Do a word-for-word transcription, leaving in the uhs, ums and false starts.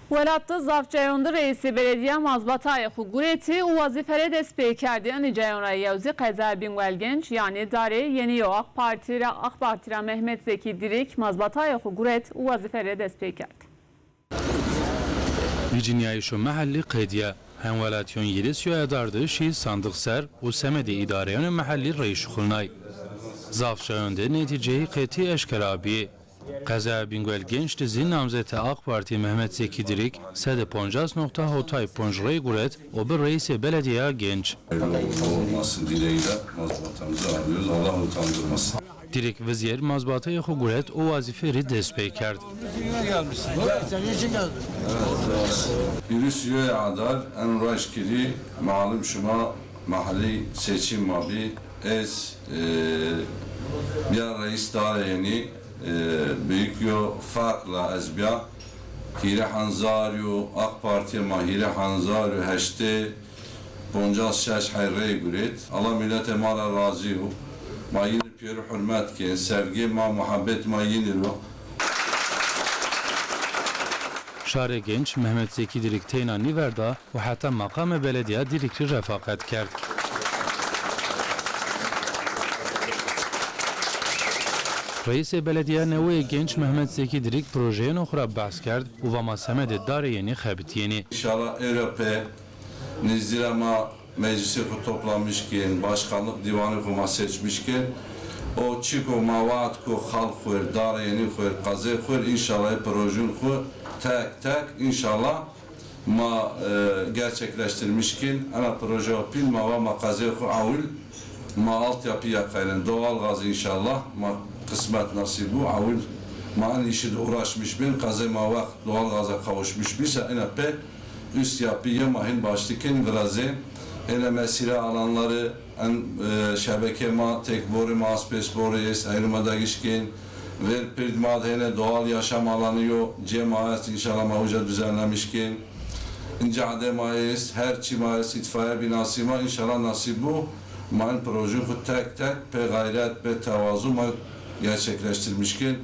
Welat de zaf cayon de reîsê beledîya mazbatayê xo guretî û wazîfe rê dest pê kerdî. Enî cayon ra yew zî qezaya Bîngol Genç, yanî Darê Yenî yo. AK Partî ra, AK Partî ra Mehmet Zekî Dîrîk mazbatayê xo guret û wazîfe rê dest pê kerd. Vîcînîyayîşo mehellî qedîya. Hemwelatîyon Yîris yo edar de şî sandiq ser û semedê îdareyanê mehellî reyşuxulnay. Zaf cayon de netîceyî qetî eşkera bîyê. Qezaya Bîngol Genç de zî namzetê AK Partî Mehmet Zekî Dîrîk sedê poncas nokta hotay ponc rey guret û bi reîsê beledîyeya Genç. Hayırlı uğurlu olmasın dileğiyle mazbatamızı arıyoruz. Allah utandırmasın. Dîrîk vizêr mazbateyê xo guret û wazîfê rê dest pê kerd. Yürüyüş üye adar en raşkiri malum şima mahalli seçim ma bi ez e, bîya reis Darê Yenî e, büyük yo farkla ez bîya hîrê hezar yo AK Partîye ma hîrê hezar yo heştê poncas şeş hay rey guret. Allah milletê ma ra razî yo. Ma yîn rê pêro hurmet kên. Sevgê ma, muhabbet ma yîn ro. Şarê Genç Mehmet Zekî Dîrîk teyna nîverda û heta meqamê beledîya Dîrîk rê refaqet kerd. Reîsê Beledîya Neweyê Genç Mehmet Zekî Dîrîk projeyêno xo ra behs kerd û va ma semedê Darê Yenî xebitîyenî. Înşallah ewro pê nêzdî ra ma meclisê xo toplamiş kên, başkanlık dîwanê xo ma seçmiş kên. O çîko ma waad ko xalq xo rê, Darê Yenî xo rê, qezê xo rê, înşallah ê projeyûn xo tek tek înşallah ma e, gerçekleştirmiş kên. Ena projeya pîl ma va ma qezê xo ewil ma altyapı yakaynen. Doğalgaz înşallah ma kısmet nasip bu. Ewil ma en işi de uğraşmış bên. Qezê ma wext doğalgaza kavuşmuş bîsa ena pê üst yapıya ma hin başlık kên virazê. Ena mesire alanları en e, şebeke ma tek borê ma asbest borê est, eynû ma dagîş kên. Ver pird ma de hene doğal yaşam alanı yo, cê ma est, înşallah ma uca düzenlemiş kên. Inca ade ma est, her çî ma est, itfaiye binası ma, înşallah nasip bu. Ma in projeyûn xo tek tek pê gayret, pê tevazu ma gerçekleştirmiş kên.